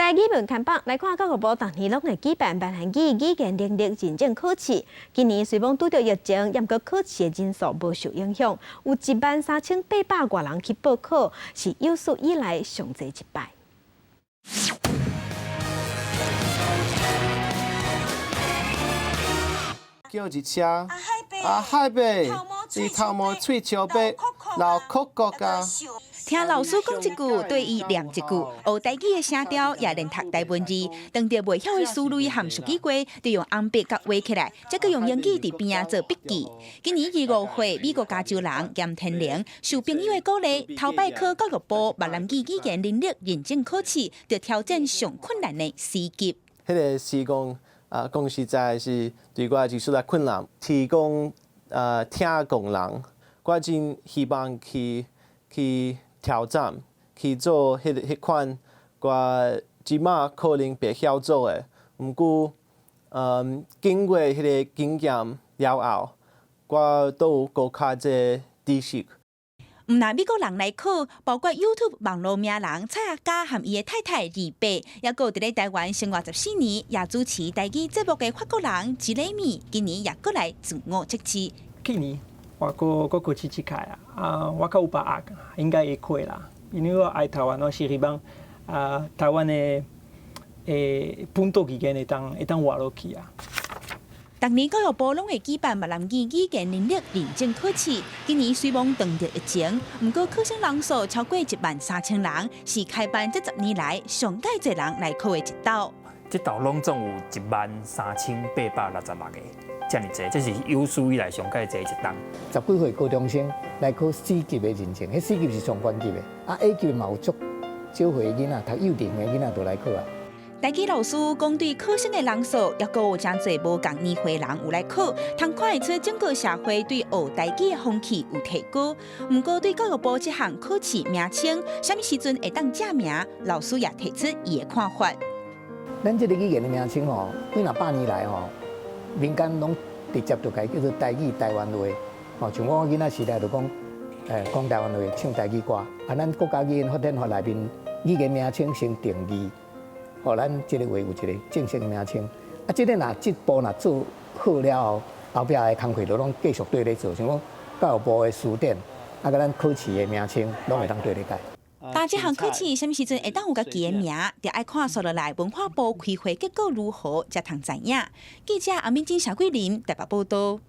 台語文看板來看，教育部逐年攏會舉辦閩南語語言能力認證考試。今年雖罔拄著疫情，毋過考試的人數無受影響，有13,800外人去報考，是有史以來上濟一擺。叫一車阿海伯，伊頭毛喙笑白，老哭國家。聽老師講一句，對伊念一句，學台語的聲調，也練讀台文字。當著袂曉的詞類和熟語過，就用紅筆共畫起來，再閣用英語佇邊仔做筆記。今年25歲美國加州人嚴天玲受朋友的鼓勵，頭擺考教育部閩南語語言能力認證考試，就挑戰上困難的 C 級。彼個時講啊，講實在是對我一絲仔困難，提供聽講人，我真希望去挑戰，去做彼款我這馬可能袂曉做的，毋過，經過彼個經驗了後，我都有閣較濟知識。毋但美國人來考，包括 YouTube 網路名人蔡阿嘎和伊的太太李貝，猶閣佇咧台灣生活14年，也主持台語節目的法國人吉雷米，今年也閣來自我測試。去年我閣考試一擺啊，啊，我較有把握，應該會過啦。因為我愛台灣，我是希望啊，台灣的本土語言會當活落去啊。逐年教育部攏會舉辦閩南語語言能力認證考試，今年雖罔撞著疫情，毋過考生人數超過13,000人，是開辦這10年來上蓋濟人來考的一道。這道攏總有13,866個，遮爾濟，這是有史以來上蓋濟一冬。十幾歲高中生來考 C 級的認證，彼 C 級是上懸級的，啊 A 級嘛有足少歲的囡仔，讀幼稚園的囡仔都來考啊。台語老師講，對考生的人數，猶閣有誠濟無仝年歲人有來考，通看會出整個社會對學台語的風氣有提高。毋過對教育部這項考試名稱，啥物時陣會當正名，老師也提出伊的看法。咱這个語言的名稱吼，幾若百年來吼，民間攏直接就共伊叫做台語、台灣話。吼，像我囡仔時代就講，講台灣話，唱台語歌。啊，咱國家語言發展法內面，語言名稱先定義。予咱這个話有一個正式的名稱，啊，這个若這步若做好了後，後壁的工課就攏繼續綴咧做，像講教育部的辭典，啊，佮咱考試的名稱，攏會當綴咧改。但這項考試啥物時陣會當有家己的名，就愛看紲落來文化部開會結果如何，才通知影。記者阿敏珍、蕭桂林台北報道。